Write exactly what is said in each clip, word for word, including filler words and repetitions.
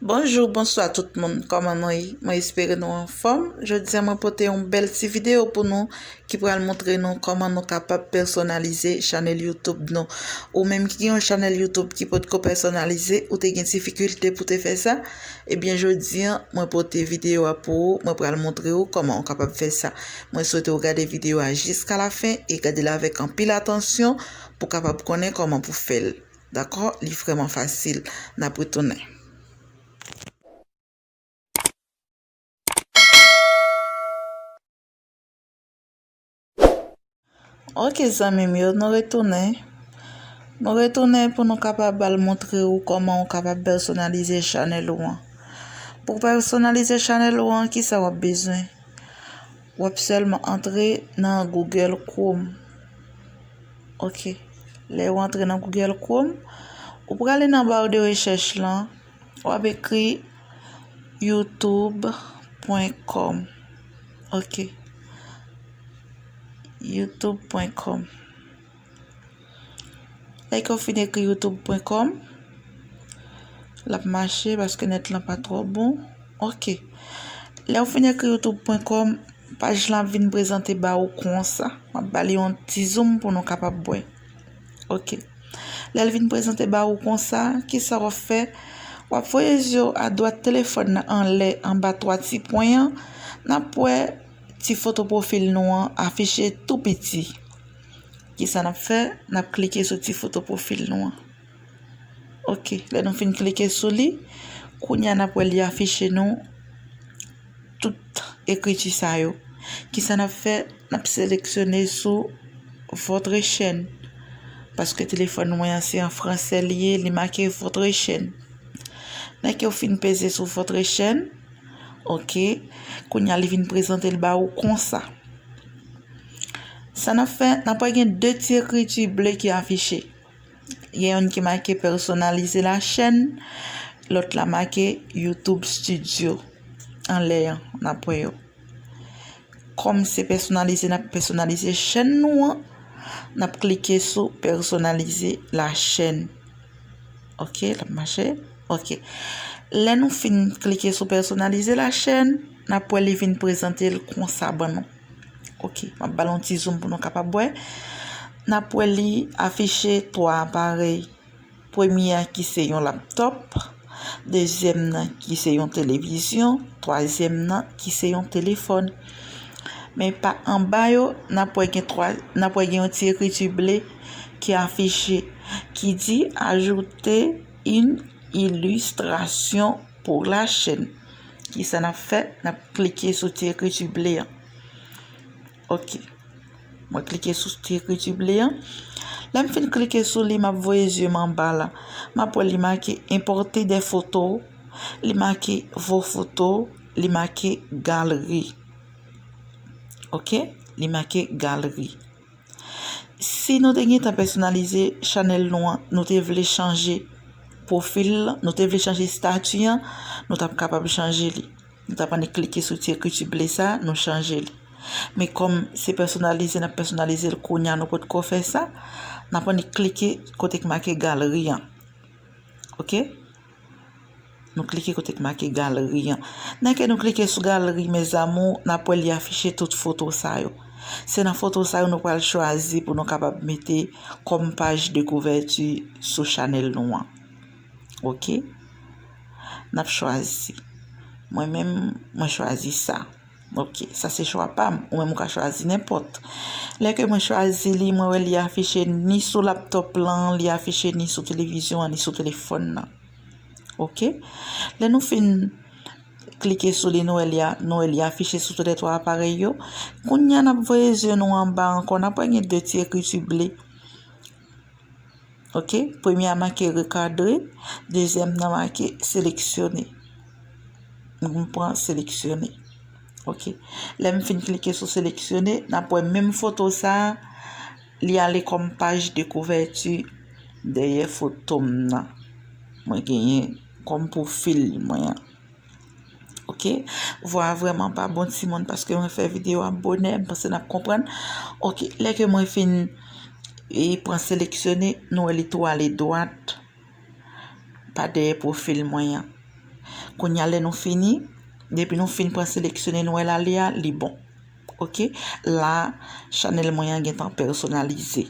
Bonjou, bonswa tout moun. Kòman nou ye? Mwen espere nou anfòm. Jodi a mwen pote yon bèl ti videyo pou nou ki pral montre nou kòman nou kapab pèsonalize chanèl YouTube nou. Ou menm ki gen yon chanèl YouTube ki potko pèsonalize, ou te gen difikilte pou te fè sa, ebyen jodi a mwen pote videyo a pou ou, mwen pral montre ou kòman ou kapab fè sa. Mwen swete ou gade videyo a jiska lafen e gade l avèk anpil atansyon pou w kapab konnen kòman pou fè l. Dakò? Li vrèman fasil. N ap retounen. Ok, zanmi m yo, nou retounen. Nou retounen pou nou kapab al montre ou kòman ou kapab pèsonalize chanèl ou an. Pou w pèsonalize chanèl ou an, kisa w ap bezwen? W ap sèlman antre nan Google Chrome. Ok. Lè w antre nan Google Chrome, ou prale nan ba de rechèch lan, w ap ekri youtube pwen kòm. Ok. youtube pwen kòm. Lè ke w fin ekri youtube pwen kòm, l ap mache paske nèt lan pa twò bon. Ok. Lè w fin ekri youtube pwen kòm, paj lan ap vin prezante ba ou konsa. M ap ba li yon ti zoom pou nou kapab wè. Ok. Lè l vin prezante ba ou konsa, kisa w ap fè? W ap voye zye w adwat telefòn nan anlè, anba twa ti pwen an, n ap wè ti foto pwofil nou an afiche tou piti. Kisa n ap fè? N ap klike sou ti foto pwofil nou an. Ok, lè nou fin klike sou li, kounye a n ap wè li afiche nou tout ekriti sa yo. Kisa n ap fè? N ap seleksyone sou Votre chaîne. Paske telefòn mwen an se an franse li ye, li make Votre chaîne. Lè ke w fin peze sou Votre chaîne, ok, kounye a li vin prezante l ba ou konsa. Sa n ap fè, n ap wè gen de ti ekriti ble ki afiche. Gen youn ki make personnaliser la chaîne, lòt la make YouTube Studio. Anlè an, n ap wè yo. Kòm se pèsonalize, n ap pèsonalize chèn nou an, n ap klike sou personnaliser la chaîne. Ok, l ap mache. Ok. Lè nou fin klike sou personnaliser la chaîne, n ap wè li vin prezante l konsa ban nou. Ok, m ap ba l yon ti zoom pou nou kapab wè. N ap wè li afiche twa aparèy. Premye a ki se yon laptòp, dezyèm nan ki se yon televizyon, twazyèm nan ki se yon telefòn. Men pa anba yo, n ap wè gen twa, n ap wè gen yon ti ekriti ble ki afiche, ki di ajouter une illustration pour la chaîne. Kisa n ap fè? N ap klike sou ti ekriti ble an. Ok. Mwen klike sou ti ekriti ble an. Lè m fin klike sou li, m ap voye zye m anba la. M ap wè li make importer des photos, li make vos photos, li make galerie. Ok? Li make galerie. Si nou te gentan pèsonalize chanèl nou an, nou te vle chanje pwofil, nou te vle chanje estati an, nou t ap kapab chanje li. Nou t ap annik klike sou ti ekriti ble sa, nou chanje li. Men kòm se pèsonalize, n ap pèsonalize l kounye a, nou potko fè sa, n ap annik klike kote k make galeri an. Ok? Nou klike kote k make galeri an. Nan ke nou klike sou galeri, mes amours, n ap wè li afiche tout foto sa yo. Se nan foto sa yo nou pral chwazi pou nou kapab mete kòm paj de kouvèti sou chanèl nou an. Ok? N ap chwazi. Mwen menm, mwen chwazi sa. Ok, sa se chwa pa m. Ou menm ou ka chwazi nenpòt. Lè ke mwen chwazi li, mwen wè li afiche ni sou laptòp lan, li afiche ni sou televizyon an, ni sou telefòn nan. Ok? Lè nou fin klike sou li, nou wè li a, nou wè li afiche sou toulètwa aparèy yo. Kounye a, n ap voye zye nou anba ankò, n ap wè gen de ti ekriti ble. Ok, premye a make recadrer, dezyèm nan make sélectionner. M pran sélectionner. Ok, lè m fin klike sou sélectionner, n ap wè menm foto sa a, li ale kòm paj de kouvèti dèyè foto m nan. Mwen genyen kòm pwofil mwen an. Ok, vwa a vrèman pa bon timoun paske mwen fè videyo a bonè, m panse n ap konprann. Ok, lè ke mwen fin e pran seleksyone, nou wè li tou ale dwat pa dèyè pwofil mwen an. Kounye a lè nou fini, depi nou fin pran seleksyone nou wè l ale a, li bon. Oke, la chanèl mwen an gentan pèsonalize.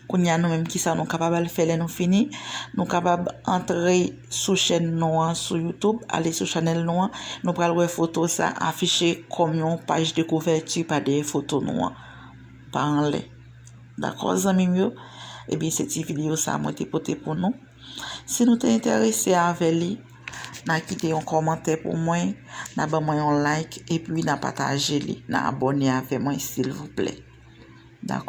Kounye a nou menm kisa nou kapab al fè lè nou fini? Nou kapab antre sou chèn nou an sou YouTube, ale sou chanèl nou an, nou pral wè foto sa afiche kòm yon paj de kouvèti pa dèyè foto nou an, pa anlè. Dakò zanmi m yo? Ebyen se ti videyo sa mwen te pote pou nou. Si nou te enterese avè li, na kite yon kòmantè pou mwen, na ban mwen yon like epi na pataje li, na abòne avè mwen silvouplè. Dakò?